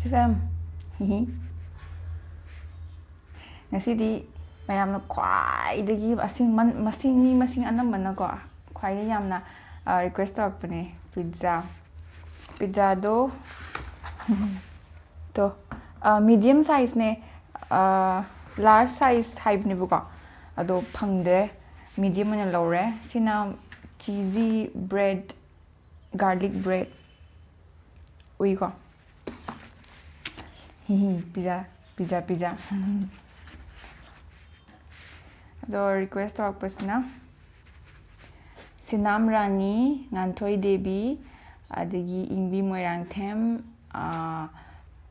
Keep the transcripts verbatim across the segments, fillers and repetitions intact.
ꯁꯤ ꯐꯦꯝ꯫ ꯍꯤꯍꯤ꯫ ꯉꯁꯤꯗꯤ ꯃꯌꯥꯝꯅ ꯈ꯭ꯋꯥꯏꯗꯒꯤ ꯑꯁꯤꯡ ꯃꯟ-, ꯃꯁꯤꯡ, ꯃꯤ ꯃꯁꯤꯡ ꯑꯅꯝꯕꯅꯀꯣ, ꯈ꯭ꯋꯥꯏꯗꯒꯤ ꯌꯥꯝꯅ, ꯑ, request ꯇꯧꯔꯛꯄꯅꯦ, pizza꯫ Pizzaꯗꯣ, ꯇꯣ, ꯑ, medium sizeꯅꯦ, ꯑ, large size ꯍꯥꯏꯕꯅꯦꯕꯀꯣ, ꯑꯗꯣ ꯐꯪꯗ꯭ꯔꯦ, medium ꯑꯣꯏꯅ ꯂꯧꯔꯦ꯫ ꯁꯤꯅ cheesy bread, garlic bread꯫ ꯎꯏꯀꯣ꯫ ꯍꯤ ꯍꯤ, pizza, pizza, pizza꯫ ꯑꯗꯣ request ꯇꯧꯔꯛꯄꯁꯤꯅ ꯁꯤꯅꯥꯝ ꯔꯥꯅꯤ, ꯉꯥꯟꯊꯣꯏ ꯗꯦꯕꯤ, ꯑꯗꯒꯤ ꯏꯪꯕꯤ ꯃꯣꯏꯔꯥꯡꯊꯦꯝ, ꯑꯥ,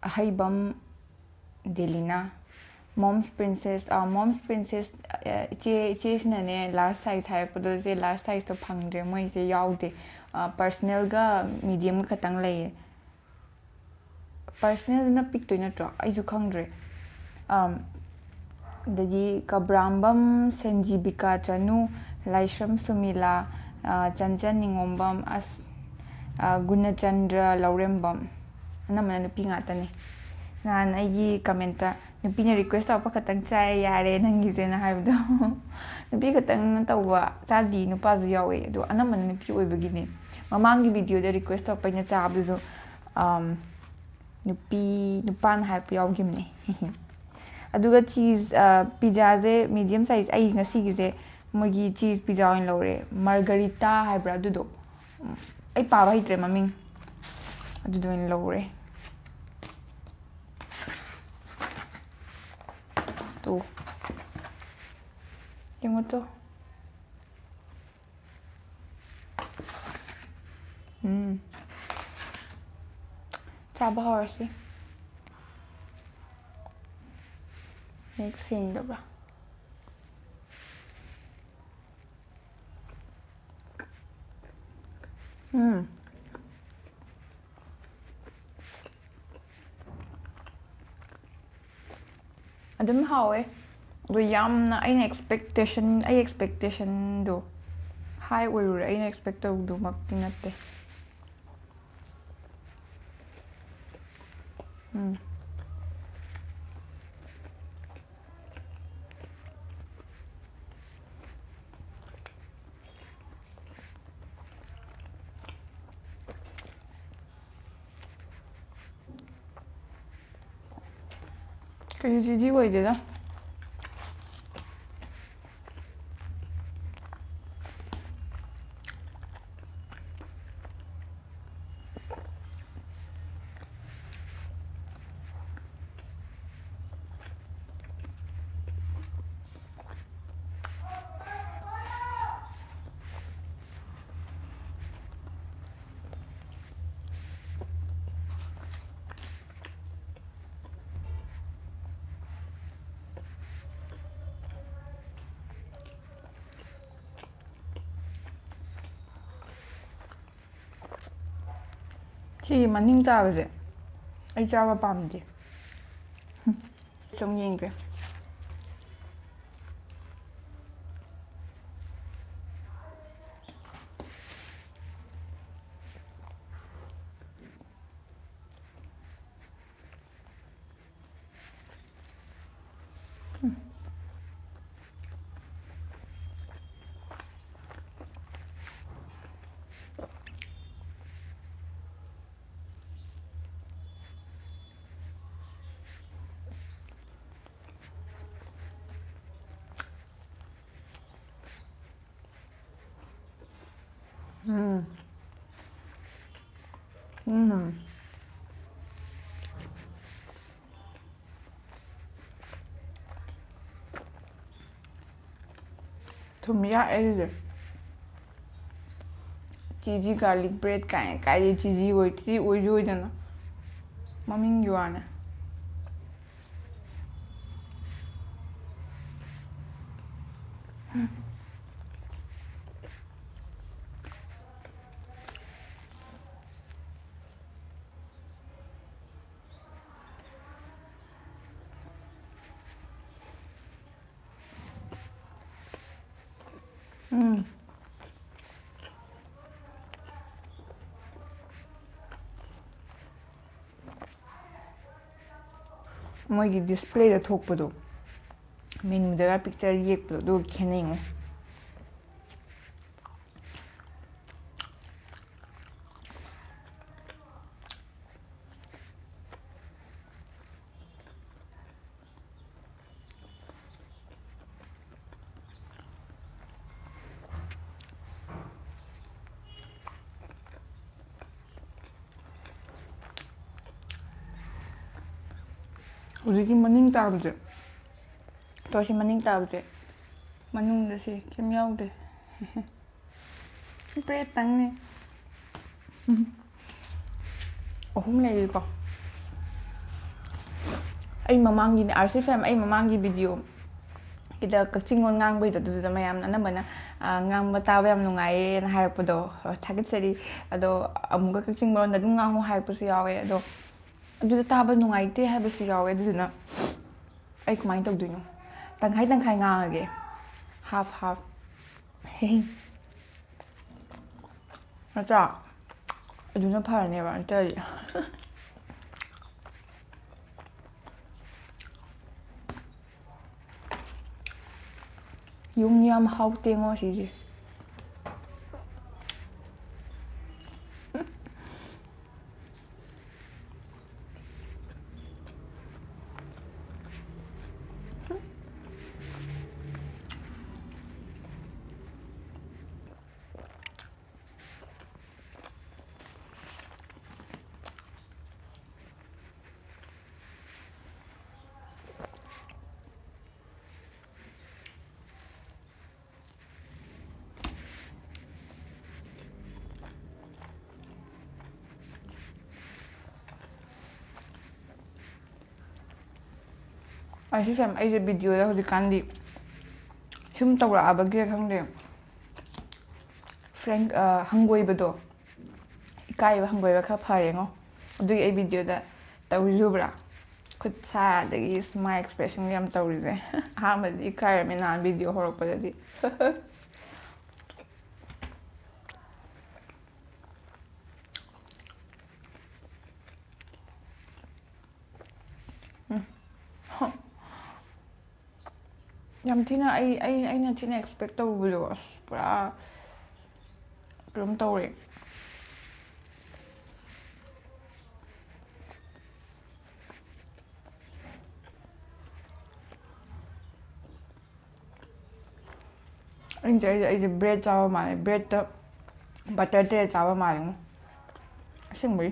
ꯑꯍꯩꯕꯝ ꯗꯦꯂꯤꯅꯥ, Mom's Princess, ꯑꯥ, Mom's Princess, ꯑꯥ, ꯏꯆꯦ, ꯏꯆꯦꯁꯤꯅꯅꯦ large size ꯍꯥꯏꯔꯛꯄꯗꯣ, ꯏꯆꯦ large sizeꯇꯣ ꯐꯪꯗ꯭ꯔꯦ, ꯃꯣꯏꯁꯦ ꯌꯥꯎꯗꯦ꯫ ꯑꯥ, personalꯒ mediumꯒ ꯈꯛꯇꯪ ꯂꯩꯌꯦ꯫ Personalꯁꯤꯅ ꯄꯤꯛꯇꯣꯏ ꯅꯠꯇ꯭ꯔꯣ? ꯑꯩꯁꯨ ꯈꯪꯗ꯭ꯔꯦ꯫ ꯑꯝ, ꯑꯗꯒꯤ ꯀꯕ꯭ꯔꯥꯝꯕꯝ ꯁꯦꯟꯖꯤꯕꯤꯀꯥ ꯆꯅꯨ, ꯂꯥꯏꯁ꯭ꯔꯝ ꯁꯨꯃꯤꯂꯥ, ꯑ, ꯆꯟꯆꯟ ꯅꯤꯉꯣꯝꯕꯝ, ꯑꯁ, ꯑ, ꯒꯨꯅꯆꯟꯗ꯭ꯔ ꯂꯧꯔꯦꯝꯕꯝ꯫ ꯑꯅꯝꯕꯅ ꯅꯨꯄꯤ ꯉꯥꯛꯇꯅꯦ꯫ ꯅꯍꯥꯟ ꯑꯩꯒꯤ commentꯇ, "ꯅꯨꯄꯤꯅ request ꯇꯧꯔꯛꯄ ꯈꯛꯇꯪ ꯆꯥꯏ, ꯌꯥꯔꯦ ꯅꯪꯒꯤꯁꯦꯅ" ꯍꯥꯏꯕꯗꯣ꯫ ꯅꯨꯄꯤ ꯈꯛꯇꯪꯅ ꯇꯧꯕ ꯆꯥꯗꯤ, ꯅꯨꯄꯥꯁꯨ ꯌꯥꯎꯋꯦ, ꯑꯗꯣ ꯑꯅꯝꯕꯅ ꯅꯨꯄꯤ ꯑꯣꯏꯕꯒꯤꯅꯦ꯫ ꯃꯃꯥꯡꯒꯤ videoꯗ request ꯇꯧꯔꯛꯄ ꯑꯩꯅ ꯆꯥꯕꯗꯨꯁꯨ, ꯑꯝ, ꯅꯨꯄꯤ, ꯅꯨꯄꯥꯅ ꯍꯥꯏꯔꯛꯄ ꯌꯥꯎꯈꯤꯕꯅꯦ꯫ ꯑꯗꯨꯒ cheese, ꯑ, pizzaꯁꯦ medium size, ꯑꯩ ꯉꯁꯤꯒꯤꯁꯦ ꯃꯣꯏꯒꯤ cheese pizza ꯑꯣꯏꯅ ꯂꯧꯔꯦ꯫ Margherita ꯍꯥꯏꯕ꯭ꯔꯥ ꯑꯗꯨꯗꯣ? ꯎꯝ, ꯑꯩ ꯄꯥꯕ ꯍꯩꯇ꯭ꯔꯦ ꯃꯃꯤꯡ꯫ ꯑꯗꯨꯗꯣ ꯑꯣꯏꯅ ꯂꯧꯔꯦ꯫ ꯇꯨ꯫ ꯌꯦꯡꯉꯣ ꯇꯨ꯫ ꯎꯝ꯫ ꯆꯥꯕ ꯍꯧꯔꯁꯤ꯫ ꯍꯦꯛ ꯁꯦꯡꯗꯕ꯭ꯔꯥ? ꯎꯝ꯫ ꯑꯗꯨꯝ ꯍꯥꯎꯋꯦ꯫ ꯑꯗꯣ ꯌꯥꯝꯅ ꯑꯩꯅ expectation, ꯑꯩ expectationꯗꯣ high ꯑꯣꯏꯔꯨꯔꯦ꯫ ꯑꯩꯅ expect ꯇꯧꯕꯗꯨꯃꯛꯇꯤ ꯅꯠꯇꯦ꯫ ꯎꯝ꯫ ꯀꯩꯁꯨ ꯆꯤꯖꯤ ꯑꯣꯏꯗꯦꯗ꯫ ꯁꯤꯒꯤ ꯃꯅꯤꯡ ꯇꯥꯕꯁꯦ ꯑꯩ ꯆꯥꯕ ꯄꯥꯝꯗꯦ꯫ ꯁꯨꯝ ꯌꯦꯡꯁꯦ꯫ ꯎꯝ꯫ ꯎꯝ꯫ ꯊꯨꯝ ꯌꯥꯛꯑꯦ ꯁꯤꯁꯦ꯫ ꯆꯤꯖꯤ ꯒꯥꯔꯂꯤꯛ ꯕ꯭ꯔꯦꯗ ꯀꯥꯏꯅ ꯀꯥꯏꯗꯩ ꯆꯤꯖꯤ ꯑꯣꯏ-, ꯆꯤꯖꯤ ꯑꯣꯏꯁꯨ ꯑꯣꯏꯗꯅ ꯃꯃꯤꯡꯒꯤ ꯋꯥꯅꯦ꯫ ꯎꯝ꯫ ꯃꯣꯏꯒꯤ ꯗꯤꯁꯄ꯭ꯂꯦꯗ ꯊꯣꯛꯄꯗꯣ, ꯃꯦꯅꯨꯗꯒ ꯄꯤꯛꯆꯔ ꯌꯦꯛꯄꯗꯣ, ꯑꯗꯨꯒ ꯈꯦꯠꯅꯩꯉꯣ꯫ ꯍꯧꯖꯤꯛꯀꯤ ꯃꯅꯤꯡ ꯇꯥꯕꯁꯦ, ꯇꯣ ꯁꯤ ꯃꯅꯤꯡ ꯇꯥꯕꯁꯦ, ꯃꯅꯨꯡꯗ ꯁꯤ ꯀꯩꯝ ꯌꯥꯎꯗꯦ꯫ ꯕ꯭ꯔꯦꯗꯇꯪꯅꯦ꯫ ꯑꯍꯨꯝ ꯂꯩꯔꯤꯀꯣ꯫ ꯑꯩ ꯃꯃꯥꯡꯒꯤꯅꯦ, ꯑꯥꯔꯁꯤ ꯐꯦꯝ, ꯑꯩ ꯃꯃꯥꯡꯒꯤ ꯚꯤꯗꯤꯑꯣ ꯀꯤꯗ ꯀꯛꯆꯤꯡ ꯂꯣꯟ ꯉꯥꯡꯕꯩꯗꯣ, ꯑꯗꯨꯗꯨꯗ ꯃꯌꯥꯝꯅ ꯑꯅꯝꯕꯅ, "ꯑ, ꯉꯥꯡꯕ ꯇꯥꯕ ꯌꯥꯝ ꯅꯨꯡꯉꯥꯏꯌꯦꯅ" ꯍꯥꯏꯔꯛꯄꯗꯣ, ꯑ, ꯊꯥꯒꯠꯆꯔꯤ꯫ ꯑꯗꯣ ꯑꯃꯨꯛꯀ ꯀꯛꯆꯤꯡ ꯃꯔꯣꯟꯗ ꯑꯗꯨꯝ ꯉꯥꯡꯉꯨ ꯍꯥꯏꯔꯛꯄꯁꯨ ꯌꯥꯎꯋꯦ꯫ ꯑꯗꯣ ꯑꯗꯨꯗ ꯇꯥꯕ ꯅꯨꯡꯉꯥꯏꯇꯦ ꯍꯥꯏꯕꯁꯨ ꯌꯥꯎꯋꯦ꯫ ꯑꯗꯨꯗꯨꯅ ꯑꯩ ꯀꯃꯥꯏꯅ ꯇꯧꯗꯣꯏꯅꯣ? ꯇꯪꯈꯥꯏ ꯇꯪꯈꯥꯏ ꯉꯥꯡꯉꯒꯦ, ꯍꯥꯐ ꯍꯥꯐ꯫ ꯅꯠꯇ꯭ꯔꯥ? ꯑꯗꯨꯅ ꯐꯔꯅꯦꯕ, ꯅꯠꯇ꯭ꯔꯗꯤ꯫ ꯌꯨꯝ ꯌꯥꯝ ꯍꯥꯎꯇꯦꯉꯣ ꯁꯤꯁꯦ꯫ ꯑꯩꯁꯨ ꯁꯦꯝ, ꯑꯩꯁꯦ ꯚꯤꯗꯤꯑꯣꯗ ꯍꯧꯖꯤꯛꯀꯥꯟꯗꯤ ꯁꯨꯝ ꯇꯧꯔꯛꯑꯕꯒꯤꯔ ꯈꯪꯗꯦ, ꯐ꯭ꯔꯦꯡ, ꯑ, ꯍꯪꯒꯣꯏꯕꯗꯣ, ꯏꯀꯥꯏꯕ ꯍꯪꯒꯣꯏꯕ ꯈꯔ ꯐꯔꯦꯉꯣ꯫ ꯑꯗꯨꯒꯤ ꯑꯩ ꯚꯤꯗꯤꯑꯣꯗ ꯇꯧꯔꯤꯁꯦ ꯎꯕ꯭ꯔꯥ? ꯈꯨꯠ ꯁꯥ ꯑꯗꯒꯤ ꯁ꯭ꯃꯥꯏꯜ ꯑꯦꯛꯁꯄ꯭ꯔꯦꯁꯟꯒ ꯌꯥꯝ ꯇꯧꯔꯤꯁꯦ꯫ ꯑꯍꯥꯟꯕꯗꯤ ꯏꯀꯥꯏꯔꯝꯃꯦ ꯅꯍꯥꯟ ꯚꯤꯗꯤꯑꯣ ꯍꯧꯔꯛꯄꯗꯗꯤ꯫ ꯎꯝ꯫ ꯌꯥꯝ ꯊꯤꯅ ꯑꯩ ꯑꯩ ꯑꯩꯅ ꯊꯤꯅ ꯑꯦꯛꯁꯄꯦꯛ ꯇꯧꯔꯨꯕꯗꯣ ꯑꯁ ꯄꯨꯔꯥ ꯀꯩꯅꯣꯝ ꯇꯧꯔꯦ꯫ ꯑꯩꯅ ꯆꯥꯏꯁꯦ ꯑꯩꯁꯦ ꯕ꯭ꯔꯦꯗ ꯆꯥꯕ ꯃꯥꯜꯂꯦ, ꯕ꯭ꯔꯦꯗꯇ ꯕꯇꯔ ꯇꯩꯔ ꯆꯥꯕ ꯃꯥꯜꯂꯦꯉꯣ꯫ ꯑꯁꯦꯡꯕꯩ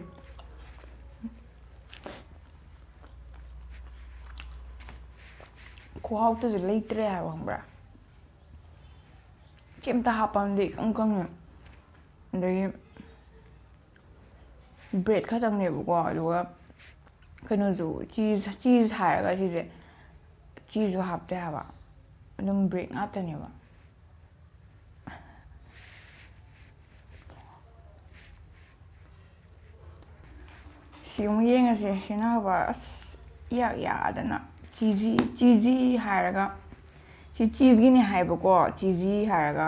ꯈꯨꯍꯥꯎꯇꯁꯨ ꯂꯩꯇ꯭ꯔꯦ ꯍꯥꯏꯕ, ꯈꯪꯕ꯭ꯔꯥ? ꯀꯩꯝꯇ ꯍꯥꯞꯄꯝꯗꯦ, ꯏꯀꯪ ꯀꯪꯉꯦ꯫ ꯑꯗꯒꯤ ꯕ꯭ꯔꯦꯗ ꯈꯛꯇꯪꯅꯦꯕꯀꯣ, ꯑꯗꯨꯒ ꯀꯩꯅꯣꯁꯨ, ꯆꯤꯁ ꯆꯤꯁ ꯍꯥꯏꯔꯒ ꯁꯤꯁꯦ ꯆꯤꯁꯁꯨ ꯍꯥꯞꯇꯦ ꯍꯥꯏꯕ, ꯑꯗꯨꯝ ꯕ꯭ꯔꯦꯗ ꯉꯥꯛꯇꯅꯦꯕ꯫ ꯁꯤ ꯑꯃꯨꯛ ꯌꯦꯡꯉꯁꯦ꯫ ꯁꯤꯅ ꯍꯥꯏꯕ ꯑꯁ ꯏꯌꯥꯛ ꯌꯥꯗꯅ ꯆꯤꯖꯤ ꯆꯤꯖꯤ ꯍꯥꯏꯔꯒ, ꯁꯤ ꯆꯤꯖꯀꯤꯅꯦ ꯍꯥꯏꯕꯀꯣ, ꯆꯤꯖꯤ ꯍꯥꯏꯔꯒ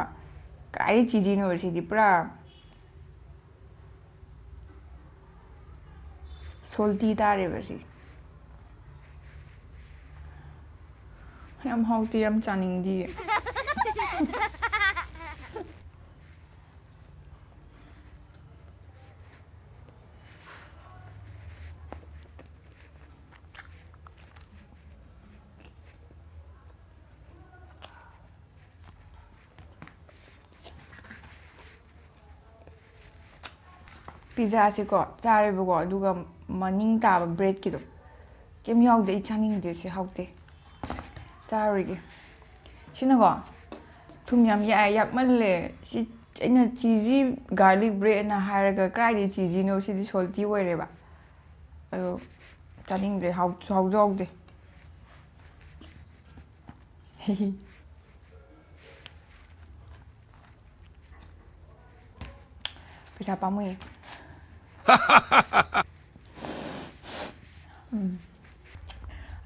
ꯀꯥꯏꯗꯩ ꯆꯤꯖꯤꯅꯣ? ꯁꯤꯗꯤ ꯄꯨꯔꯥ ꯁꯣꯜꯇꯤ ꯇꯥꯔꯦꯕ ꯁꯤ꯫ ꯌꯥꯝ ꯍꯥꯎꯇꯦ, ꯌꯥꯝ ꯆꯥꯅꯤꯡꯗꯤꯌꯦ꯫ ꯄꯤꯖꯥꯁꯦꯀꯣ ꯆꯥꯔꯦꯕꯀꯣ, ꯑꯗꯨꯒ ꯃꯅꯤꯡ ꯇꯥꯕ ꯕ꯭ꯔꯦꯗꯀꯤꯗꯣ ꯀꯩꯝ ꯌꯥꯎꯗꯦ꯫ ꯑꯩ ꯆꯥꯅꯤꯡꯗꯦ, ꯁꯤ ꯍꯥꯎꯇꯦ, ꯆꯥꯔꯣꯏꯒꯦ꯫ ꯁꯤꯅꯀꯣ ꯊꯨꯝ ꯌꯥꯝ ꯌꯥꯛꯑꯦ, ꯌꯥꯛꯃꯜꯂꯦ꯫ ꯁꯤ ꯑꯩꯅ ꯆꯤꯖꯤ ꯒꯥꯔꯂꯤꯛ ꯕ꯭ꯔꯦꯗꯅ ꯍꯥꯏꯔꯒ ꯀꯗꯥꯏꯗꯒꯤ ꯆꯤꯖꯤꯅꯣ? ꯁꯤꯗꯤ ꯁꯣꯜꯇꯤ ꯑꯣꯏꯔꯦꯕ꯫ ꯑꯗꯣ ꯆꯥꯅꯤꯡꯗ꯭ꯔꯦ, ꯍꯥꯎꯁꯨ ꯍꯥꯎꯁꯨ ꯍꯥꯎꯗꯦ꯫ ꯄꯩꯁꯥ ꯄꯥꯝꯃꯨꯏꯌꯦ꯫ ꯎꯝ꯫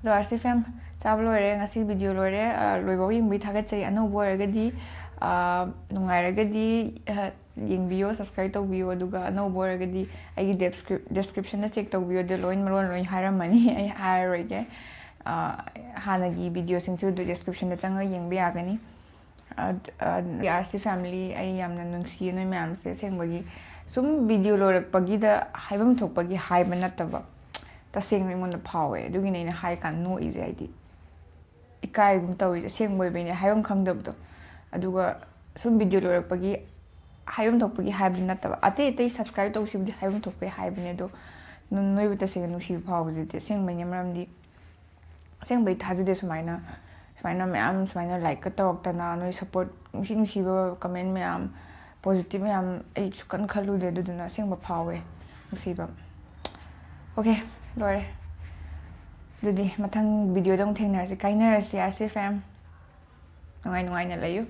ꯑꯗꯣ ꯑꯥꯔꯁꯤ ꯐꯦꯝ ꯆꯥꯕ ꯂꯣꯏꯔꯦ, ꯉꯁꯤ ꯚꯤꯗꯤꯑꯣ ꯂꯣꯏꯔꯦ꯫ ꯑ, ꯂꯣꯏꯐꯥꯎ ꯌꯦꯡꯕꯒꯤ ꯊꯥꯒꯠꯆꯔꯤ꯫ ꯑꯅꯧꯕ ꯑꯣꯏꯔꯒꯗꯤ, ꯑ, ꯅꯨꯡꯉꯥꯏꯔꯒꯗꯤ, ꯑ, ꯌꯦꯡꯕꯤꯌꯣ, ꯁꯕꯁꯀ꯭ꯔꯥꯏꯕ ꯇꯧꯕꯤꯌꯣ꯫ ꯑꯗꯨꯒ ꯑꯅꯧꯕ ꯑꯣꯏꯔꯒꯗꯤ ꯑꯩꯒꯤ ꯗꯦꯁꯀ꯭ꯔꯤꯞ-, ꯗꯦꯁꯀ꯭ꯔꯤꯞꯁꯟꯗ ꯆꯦꯛ ꯇꯧꯕꯤꯌꯣ, ꯑꯗꯨ ꯂꯣꯏ ꯃꯔꯣꯟ ꯂꯣꯏ ꯍꯥꯏꯔꯝꯃꯅꯤ, ꯑꯩ ꯍꯥꯏꯔꯔꯣꯏꯒꯦ꯫ ꯍꯥꯟꯅꯒꯤ ꯚꯤꯗꯤꯑꯣꯁꯤꯡꯁꯨ ꯑꯗꯨ ꯗꯤꯁꯀ꯭ꯔꯤꯞꯁꯟꯗ ꯆꯪꯉꯒ ꯌꯦꯡꯕ ꯌꯥꯒꯅꯤ꯫ ꯑꯥꯔ ꯁꯤ ꯐꯦꯃꯤꯂꯤ, ꯑꯩ ꯌꯥꯝꯅ ꯅꯨꯡꯁꯤꯌꯦ ꯅꯣꯏ ꯃꯌꯥꯝꯁꯦ꯫ ꯑꯁꯦꯡꯕꯒꯤ ꯁꯨꯝ ꯚꯤꯗꯤꯑꯣ ꯂꯣꯏꯔꯛꯄꯒꯤꯗ ꯍꯥꯏꯐꯝ ꯊꯣꯛꯄꯒꯤ ꯍꯥꯏꯕ ꯅꯠꯇꯕ, ꯇꯁꯦꯡꯅ ꯑꯩꯉꯣꯟꯗ ꯐꯥꯎꯋꯦ꯫ ꯑꯗꯨꯒꯤꯅꯦ ꯑꯩꯅ ꯍꯥꯏ ꯀꯥꯟꯗ ꯅꯣꯛꯏꯁꯦ꯫ ꯍꯥꯏꯗꯤ ꯏꯀꯥꯏꯒꯨꯝ ꯇꯧꯔꯤꯁꯦ ꯑꯁꯦꯡꯕ ꯑꯣꯏꯕꯩꯅꯦ, ꯍꯥꯏꯐꯝ ꯈꯪꯗꯕꯗꯣ꯫ ꯑꯗꯨꯒ ꯁꯨꯝ ꯚꯤꯗꯤꯑꯣ ꯂꯣꯏꯔꯛꯄꯒꯤ ꯍꯥꯏꯐꯝ ꯊꯣꯛꯄꯒꯤ ꯍꯥꯏꯕꯗꯤ ꯅꯠꯇꯕ, ꯑꯇꯩ ꯑꯇꯩ ꯁꯕꯁꯀ꯭ꯔꯥꯏꯕ ꯇꯧꯁꯤꯕꯨꯗꯤ ꯍꯥꯏꯐꯝ ꯊꯣꯛꯄꯒꯤ ꯍꯥꯏꯕꯅꯦ꯫ ꯑꯗꯣ ꯅꯣꯏꯕꯨ ꯇꯁꯦꯡꯅ ꯅꯨꯡꯁꯤꯕ ꯐꯥꯎꯕꯁꯤꯗꯤ ꯑꯁꯦꯡꯕꯩꯅꯦ꯫ ꯃꯔꯝꯗꯤ ꯑꯁꯦꯡꯕꯩ ꯊꯥꯖꯗꯦ ꯁꯨꯃꯥꯏꯅ ꯁꯨꯃꯥꯏꯅ ꯃꯌꯥꯝ ꯁꯨꯃꯥꯏꯅ ꯂꯥꯏꯛꯀ ꯇꯧꯔꯛꯇꯅ, ꯅꯣꯏ ꯁꯞꯄꯣꯔꯠ, ꯅꯨꯡꯁꯤ ꯅꯨꯡꯁꯤꯕ ꯀꯃꯦꯟ ꯃꯌꯥꯝ, ꯄꯣꯖꯤꯇꯤꯚ ꯃꯌꯥꯝ ꯑꯩ ꯁꯨꯛꯈꯟ ꯈꯜꯂꯨꯗꯦ꯫ ꯑꯗꯨꯗꯨꯅ ꯑꯁꯦꯡꯕ ꯐꯥꯎꯋꯦ ꯅꯨꯡꯁꯤꯕ꯫ ꯑꯣꯀꯦ, ꯂꯣꯏꯔꯦ꯫ ꯑꯗꯨꯗꯤ ꯃꯊꯪ ꯚꯤꯗꯤꯑꯣꯗ ꯑꯃꯨꯛ ꯊꯦꯡꯅꯔꯁꯤ, ꯀꯥꯏꯅꯔꯁꯤ꯫ ꯑꯥꯔ ꯁꯤ ꯐꯦꯝ, ꯅꯨꯡꯉꯥꯏ ꯅꯨꯡꯉꯥꯏꯅ ꯂꯩꯌꯨ꯫